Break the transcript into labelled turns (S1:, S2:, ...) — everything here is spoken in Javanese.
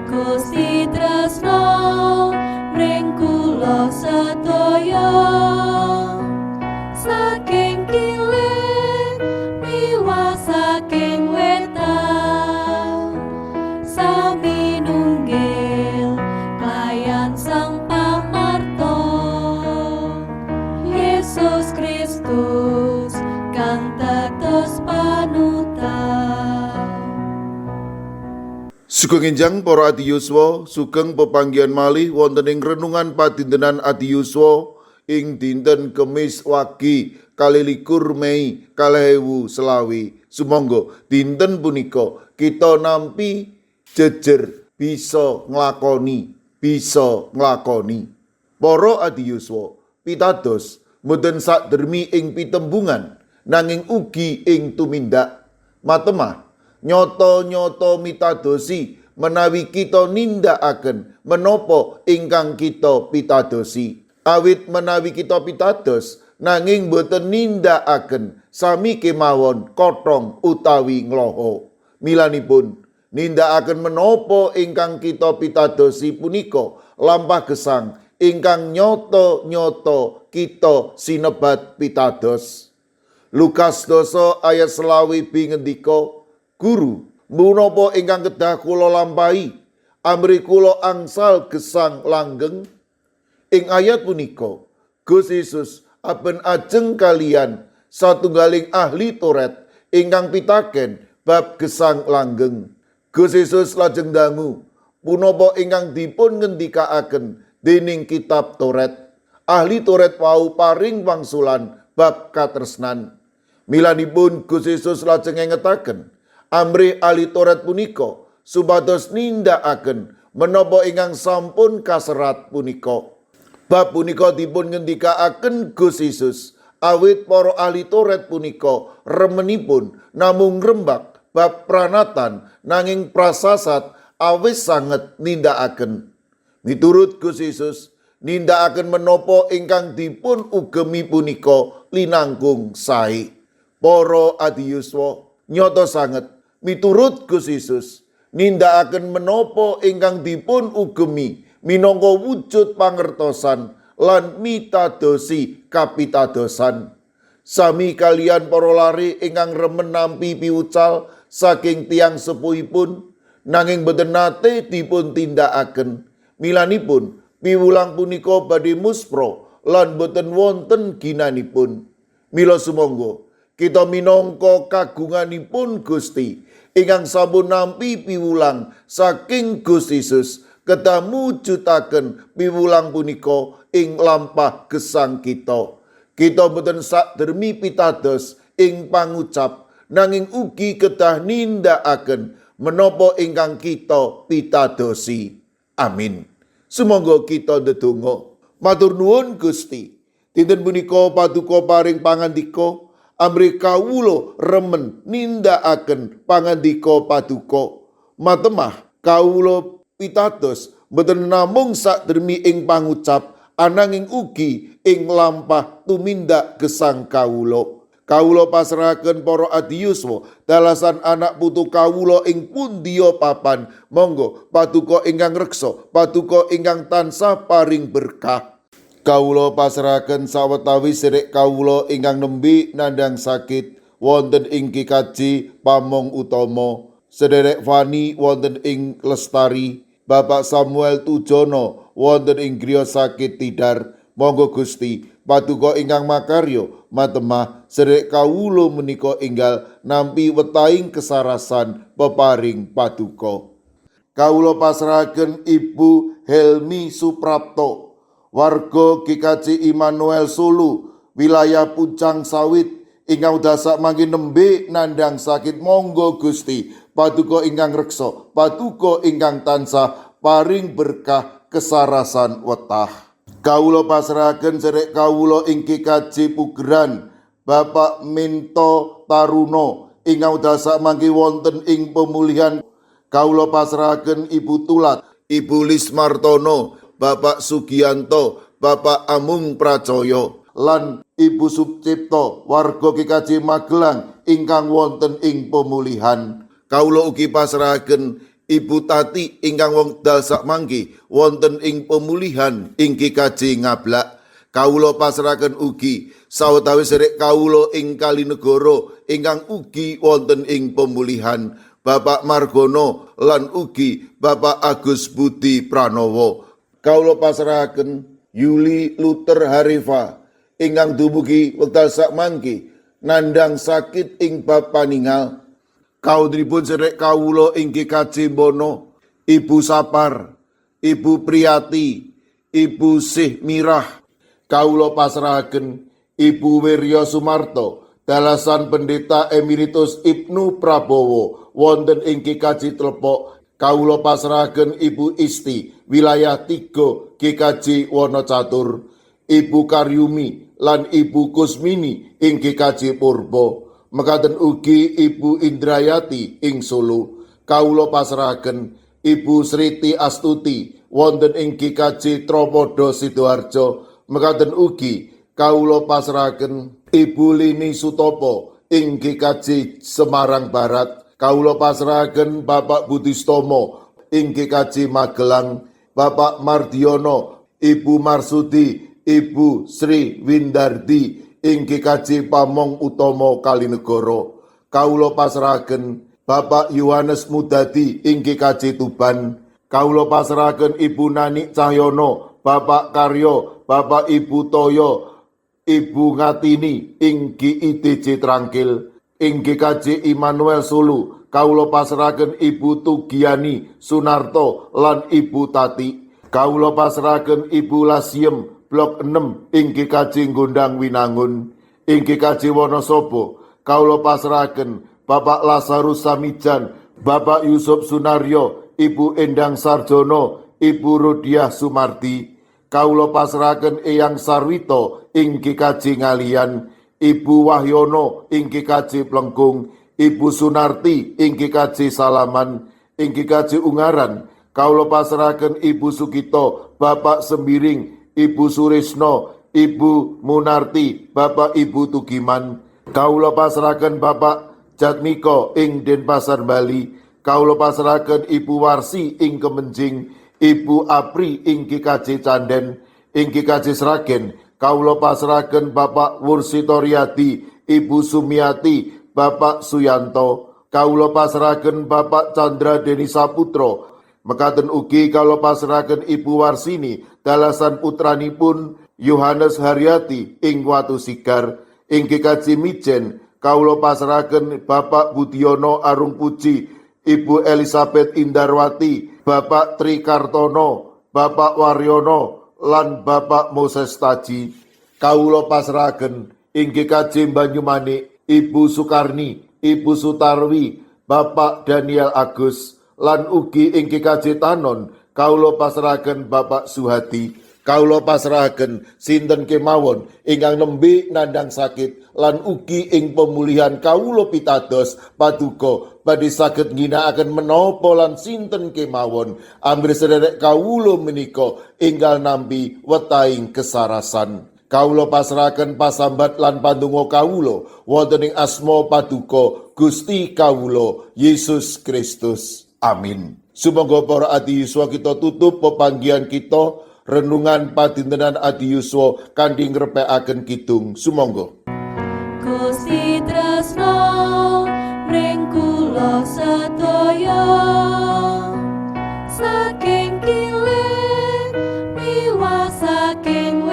S1: Gusti tresna mring kula sedaya, saking kilen miwah saking wetan, sami nunggil klayan Sang Pamarta, Yesus Kristus kang dados panutan.
S2: Sugeng enjang, para adi yuswa, sugeng pepanggihan malih wonten ing renungan padintenan adi yuswa ing dinten Kemis Wage 22 Mei 2025. Sumangga dinten punika kita nampi jejer bisa nglakoni, bisa nglakoni. Para adi yuswa, pitados mboten sakdermi ing pitembungan, nanging ugi ing tumindak. Matemah nyoto-nyoto mitadosi menawi kita nindakaken menapa ingkang kita pitadosi. Awit menawi kita pitados nanging boten nindakaken, sami kemawon kotong utawi ngloho. Milanipun nindakaken menapa ingkang kita pitadosi punika lampah gesang ingkang nyoto-nyoto kita sinebat pitados. Lukas 10 ayat 25 B ngendika, "Guru, menapa ingkang kedah kula lampahi amrih kula angsal gesang langgeng?" Ing ayat punika Gusti Yesus aben ajeng kalian satunggaling ahli Toret ingkang pitaken bab gesang langgeng. Gusti Yesus lajeng dangu punapa ingkang dipun ngendikaaken dening kitab Toret. Ahli Toret wau paring wangsulan bab katresnan. Milanipun Gusti Yesus lajeng ngengetaken amrih ahli Toret punika supados nindakaken menapa ingkang sampun kaserat punika. Bab punika dipun ngendikaaken Gusti Yesus awit para ahli Toret punika remenipun namung ngrembak bab pranatan, nanging prasasat awis sanget nindakaken. Miturut Gusti Yesus, nindakaken menapa ingkang dipun ugemi punika linangkung sae. Para adiyuswa, nyata sanget miturut Gusti Yesus, nindakaken menapa ingkang dipun ugemi minangka wujud pangertosan lan mitadosi kapitadosan. Sami kalian para lare ingkang remen nampi piwucal saking tiang sepuhipun, nanging boten nate dipun tindakaken. Milanipun piwulang punika badhe muspra lan boten wonten ginanipun. Mila sumangga kita minangka kagunganipun Gusti ingkang sampun nampi piwulang saking Gusti Yesus kedah mujudaken piwulang punika ing lampah gesang kita. Kita boten sakdermi pitados ing pangucap, nanging ugi kedah nindakaken menapa ingkang kita pitadosi. Amin. Sumangga kita ndedonga. Matur nuwun, Gusti. Dinten punika paduka paring pangandika amrih kawula remen nindakaken pangandika paduka. Matemah kawula pitados boten namung sakdermi ing pangucap, ananging ugi ing lampah tumindak gesang kawula. Kawula pasrahaken para adiyuswa dalasan anak putu kawula ing pundiya papan. Monggo paduka ingkang reksa, paduka ingkang tansah paring berkah. Kawula pasrahaken sawetawis sedherek kawula ingkang nembe nandhang sakit wonten ing GKJ Pamong Utama. Sederek Fani wonten ing Lestari, Bapak Samuel Tujono wonten ing griya sakit Tidar. Monggo Gusti, paduka ingkang makarya, matemah sedherek kawula menika enggal nampi wetahing kesarasan peparing paduka. Kawula pasrahaken Ibu Helmi Suprapto, warga GKJ Immanuel Solo, wilayah Pucang Sawit, ingkang dasak mangke nembe nandhang sakit. Monggo Gusti, paduka ingkang reksa, paduka ingkang tansah paring berkah kesarasan wetah. Kawula pasrahaken sedherek kawula ing GKJ Pugeran, Bapak Minto Taruno, ingkang dasak mangke wonten ing pemulihan. Kawula pasrahaken Ibu Tulat, Ibu Lismartono, Bapak Sugianto, Bapak Amung Pracoyo, lan Ibu Sucipto, warga GKJ Magelang ingkang wonten ing pemulihan. Kawula ugi pasrahaken Ibu Tati ingkang wekdal sakmangke wonten ing pemulihan ing GKJ Ngablak. Kawula pasrahaken ugi sawetawis sedherek kawula ing Kalinegoro ingkang ugi wonten ing pemulihan, Bapak Margono lan ugi Bapak Agus Budi Pranowo. Kawula pasrahaken Yuli Luther Harifa ingkang dumugi wekdal sakmangke nandhang sakit ing bab paningal. Kawontenipun sedherek kawula ing GKJ Bono, Ibu Sapar, Ibu Priyati, Ibu Sih Mirah. Kawula pasrahaken Ibu Wirya Sumarto, dalasan Pendeta Emeritus Ibnu Prabowo wonten ing GKJ Tlepok. Kawula pasrahaken Ibu Isti wilayah 3 GKJ Wonocatur, Ibu Karyumi lan Ibu Kusmini ing GKJ Purbo. Mekaten ugi Ibu Indrayati ing Solo. Kawula pasrahaken Ibu Sriti Astuti wonten ing GKJ Tropodo Sidoarjo. Mekaten ugi kawula pasrahaken Ibu Lini Sutopo ing GKJ Semarang Barat. Kawula pasrahaken Bapak Budistomo ing GKJ Magelang, Bapak Mardiono, Ibu Marsudi, Ibu Sri Windardi ing GKJ Pamong Utomo Kalinegoro. Kawula pasrahaken Bapak Yohanes Mudadi ing GKJ Tuban. Kawula pasrahaken Ibu Nani Cahyono, Bapak Karyo, Bapak Ibu Toyo, Ibu Ngatini ing GIDJ Trangkil, ing GKJ Immanuel Solo. Kawula pasrahaken Ibu Tugiani Sunarto lan Ibu Tati. Kawula pasrahaken Ibu Lasiem Blok 6 ing GKJ Gondang Winangun, ing GKJ Wonosobo. Kawula pasrahaken Bapak Lazarus Samijan, Bapak Yusuf Sunaryo, Ibu Endang Sarjono, Ibu Rudiah Sumardi. Kawula pasrahaken Eyang Sarwito ing GKJ Ngalian, Ibu Wahyono ing GKJ Plengkung, Ibu Sunarti ing GKJ Salaman, ing GKJ Ungaran. Kawula pasrahaken Ibu Sugito, Bapak Sembiring, Ibu Surisno, Ibu Munarti, Bapak Ibu Tugiman. Kawula pasrahaken Bapak Jatmiko ing Denpasar Bali. Kawula pasrahaken Ibu Warsi ing Kemenjing, Ibu Apri ing GKJ Canden, ing GKJ Sragen. Kawula pasrahaken Bapak Wursitoriadi, Ibu Sumiati, Bapak Suyanto. Kawula pasrahaken Bapak Chandra Deni Saputro. Mekaten ugi kawula pasrahaken Ibu Warsini dalasan putranipun Yohanes Haryati ing Watu Sigar, ing GKJ Mijen. Kawula pasrahaken Bapak Budiono Arung Puji, Ibu Elizabeth Indarwati, Bapak Tri Kartono, Bapak Waryono, lan Bapak Moses Taji. Kawula pasrahaken ing GKJ Banyumanik, Ibu Sukarni, Ibu Sutarwi, Bapak Daniel Agus, lan ugi ing GKJ Tanon kawula pasrahaken Bapak Suhadi. Kawula pasrahaken sinten kemawon ingkang nembe nandhang sakit lan ugi ing pemulihan. Kawula pitados paduka badhe saged ngginakaken menapa lan sinten kemawon amrih sederek kawula menika enggal nampi wetahing kesarasan. Kawula pasrahaken pasambat lan pandonga kawula wonten ing asma paduka Gusti kawula Yesus Kristus. Amin. Sumangga para adi yuswa, kita tutup pepanggihan kita renungan padintenan adi yuswa kanthi ngrepekaken kidung. Sumangga.
S1: Gusti tresno mring kula sedaya saking kilen miwah saking